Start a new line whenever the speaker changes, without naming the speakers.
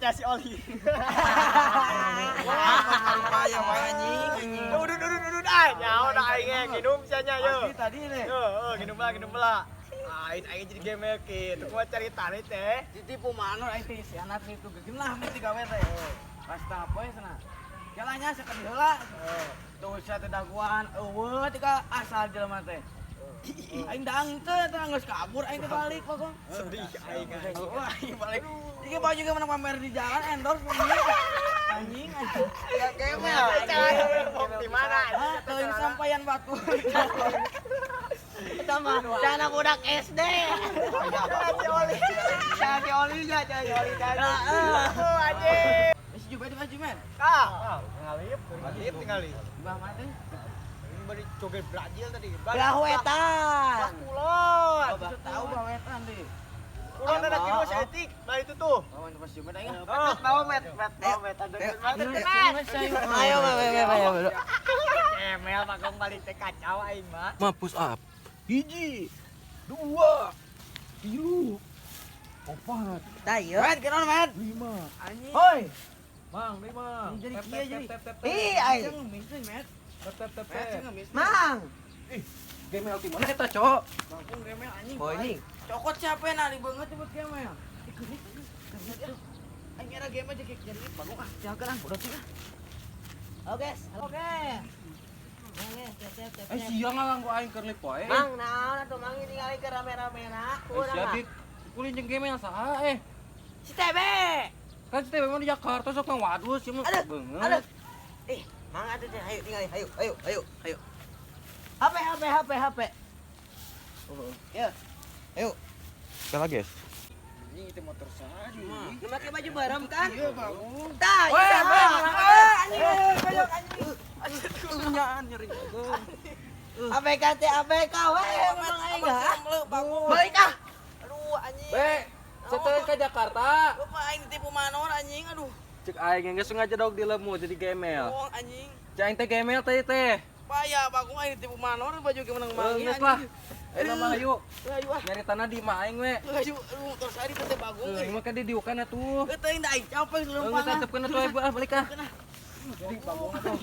Si Oli.
Payah wae, anjing, anjing.
Udud udud udud ah, nyaho da aing ge nginum sia nya ye.
Asli tadi nih.
Heeh, nginum lah, nginum lah. Aing aing jadi gembel kitu kumaha caritane teh?
Ditipu manor aing teh si anak itu geus lah mesti gawe teh. Pas poe cenah. Jalannya sakedih heula. Tuh sia teh daguan eueuh tika asal jelema teh. Aing daang teh teh geus kabur aing teh balik pokok.
Sedih aing anjing.
Wah, aing balik. Iki baju ge menang pamer di jalan endorse begini. Anjing, anjing.
Ya gembel. Di mana?
Ah, teuing sampaian batu.
Eta mah celana budak SD.
Si Oli. Si Oli nya, si Oli tadi.
Heeh.
Oh, anjing.
Wis juga di baju men.
Ah, ngalip, ngalip tinggali.
Di bawah mana teh?
Ini bari joget Brazil tadi.
Belah wetan.
Belah kulon.
Oh, tahu bawah wetan deh.
Kulon ada kilo seetik. Nah itu tuh.
Oh, pas juga aing.
Oh, bawa met, met, bawa met. Ada met.
Ayo, ayo, ayo, ayo.
Emel bagong balik teh kacau aing mah.
Mah push up. Hiji, dua, tilu, opat,
Tah ieu.
Met, kenaon met?
lima.
Anjing.
Hoi. Mang, lima.
Jadi
Tep,
kieu
tep,
jadi.
tep, tep, tep,
Ih, aing.
Sing ngemis teh, met.
tep, tep, tep,
Met,
tep.
sing ngemis.
Mang.
Gembel di mana eta, Cok?
Bangkung gemel anjing.
Oh, anjing.
Cokot siapa yang nali banget nyebut gemel. Ih, geus, geus, geus. Aing era gemel jadi jadi bagong ah, jangan ah, bodoh sih ah.
Oke, oke. Oke, siap, siap, siap.
Eh, siang ngalang gua aing keur lip wae.
Mang, naon atuh mang ningali ke rame-ramena.
Eh, sia dik. Kulin jeung gembel saha eh?
Si TB.
Kan si TB mah di Jakarta sok ngawadus sih mah
Aduh,
beungeut.
aduh. Ih, mang atuh teh, ayo tinggali, ayo, ayo, ayo, ayo. HP, HP, HP, HP. Ya. Ayo.
Salah, guys.
Anjing itu motor saha
Nu make baju barem kan?
Iya, bagong.
Tah,
Weh,
iya.
weh,
Anjing, kayok anjing.
Anjing nyeri.
ABK teh ABK we, mang aing ah.
Bagong.
Balik ah.
Aduh, anjing.
Be, setelah ke Jakarta.
Lupa aing ditipu manor anjing, aduh.
Cek aing geus sengaja dog di lemu jadi gembel.
Bohong anjing.
Cek aing teh gembel teh teh.
Payah bagong aing ditipu manor baju ge menang mangi
Geus lah. Eh nama ayo.
Ayo ah.
Nyari tanah di imah aing we.
Ayo, aduh motor saya di teh bagong.
Eh, imah kan di diukan atuh.
Teuing da aing capek
Geus
leumpang.
tetepkeun atuh ah balik ah.
Jadi bagong atuh.